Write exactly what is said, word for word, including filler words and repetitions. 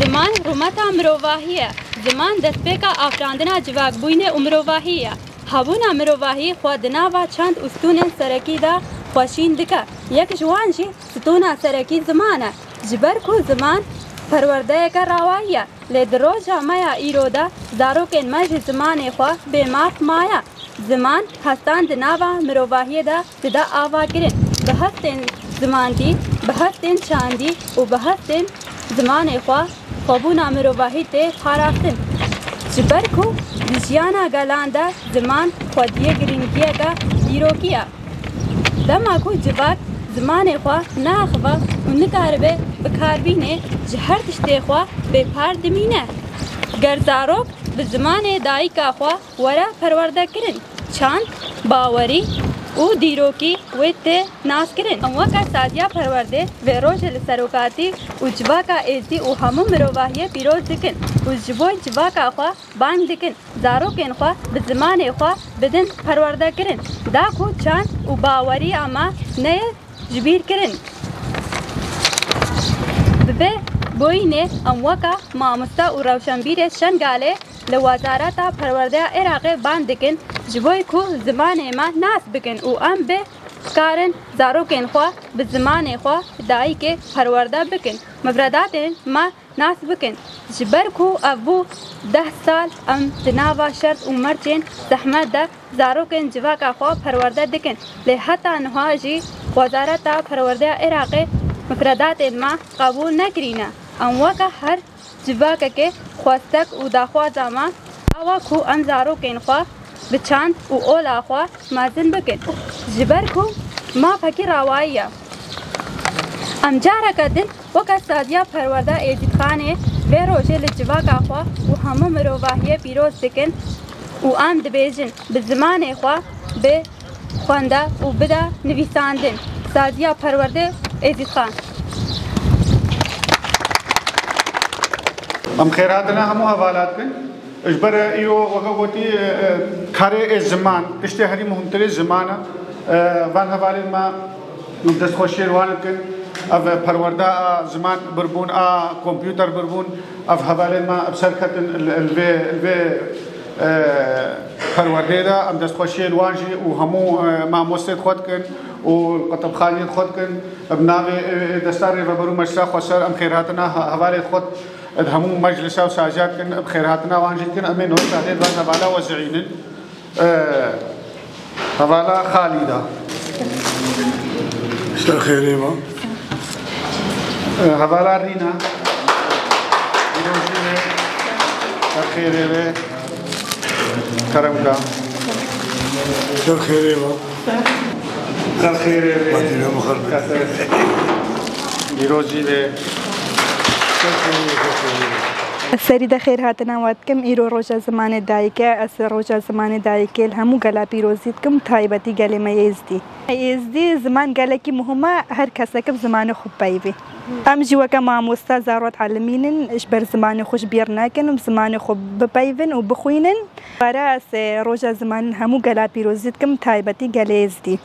Ziman rûmeta mirovahî ye. Ziman destpêka afirandina civakbûyînê û mirovahî ye. Hebûna mirovahî xwe di nava çand û stûnên serekî de xweşîn dike. Yek ji wan jî stûna serekî ziman e. Ji ber ku ziman perwerdeyeke rawayî ye, lê di roja me ya îro de zarokên me ji zimanê xwe bêmaf maye. Ziman hestan di nava mirovahiyê de dide ava kirin. Bi hestên zimandî, bi hestên çandî û bi hestên zimanê xwe xwebûna mirovahî tê parastin. Ji ber ku di jiyana gelan de ziman xwediyê girîngiyeke dîrokî ye. Dema ku civak zimanê xwe neaxive û nikaribe bikarbîne, ji her tiştê xwe bêpar dimîne. Ger zarok bi zimanê dayika xwe were perwerdekirin, çand, bawerî û dîrokî wê tê naskirin. Em weke saziya perwerdê vê rojê li serokatî û civaka êzidî û hemû mirovahiyê pîroz dikin û ji bo civaka xwe bang dikin, zarokên xwe bi zimanê xwe bidin perwerdekirin, da ku çand û baweriya me neyê jibîrkirin. Bi vê boyînê em weke mamoste û rewşenbîrê Şengalê li Wezareta Perwerdeya Iraqê bang dikin, ji bo ku zimanê me nas bikin û em bikarin zarokên xwe bi zimanê xwe dayikê perwerde bikin. Mifredatên me nas bikin. Ji ber ku ev bû deh sal em di nava şert û mercên zehmet de zarokên civaka xwe perwerde dikin, lê heta niha jî Wezareta Perwerdeya Iraqê mifredatên me qebûl nekirîne. Em weke her civakekê xwestek û daxwaza me ew e ku em zarokên xwe bi çand û ola xwe mezin bikin. Ji ber ku mafekî rawayî ye. Em careke din weke Saziya Perwerda Êzîdxanê vê rojê li civaka xwe û hemû mirovahiyê pîroz dikin û em dibêjin, bi zimanê xwe bixwende û bide nivîsandin. Saziya Perwerdê Êzîdxan. Em xêrhatina hemû hevala dikin. Ji ber îro weke gotî, e, e, karê ê ziman, tiştê herî muhimtirê ziman e. E, van hevalên me destxweşiyê li wan dikin. Ev perwerda a ziman birbûn, a kompûter birbûn. Ev hevalên me bi ser ketin li, li vê, li vê, e, perwerdê de. Em destxweşiyê li wan jî û hemû, e, mamostê xwe dikin û qutibxaniyê xwe dikin. Bi navê, e, e, desta Rêveber û Meclisa Xweser em xêrhatina he-, hevalê xwe Di hemû meclisa û saziya dikin, bi xêrhatina wan jî dikin, em ê niha şadê van hevala we zihînin. Ee, hevala Xalîda. Ser xêrê ve. Ee, hevala Rîna. Ser xêrê ve. Kerem ka. Ser xêrê ve. Ser xêrê ve. Madîne mixir be. Pîrozî be. Ser xêrê ve, ser xêrê ve. Ez serî de xêrhatina we dikim. Îro roja zimanê dayik e. Ez roja zimanê dayikê li hemû gela pîrozî dikim, taybetî gelê me yê Êzdî. Êzdî ziman gelekî muhim e, her kesek bi zimanê xwe bipeyivî. Em jî weke mamoste zarok elimînin, ji ber zimanê xwe ji bîr nekin, bi zimanê xwe bipeyivin û bixwînin. Were ez, e, roja ziman hemû gela pîrozî dikim, taybetî gelê Êzdî.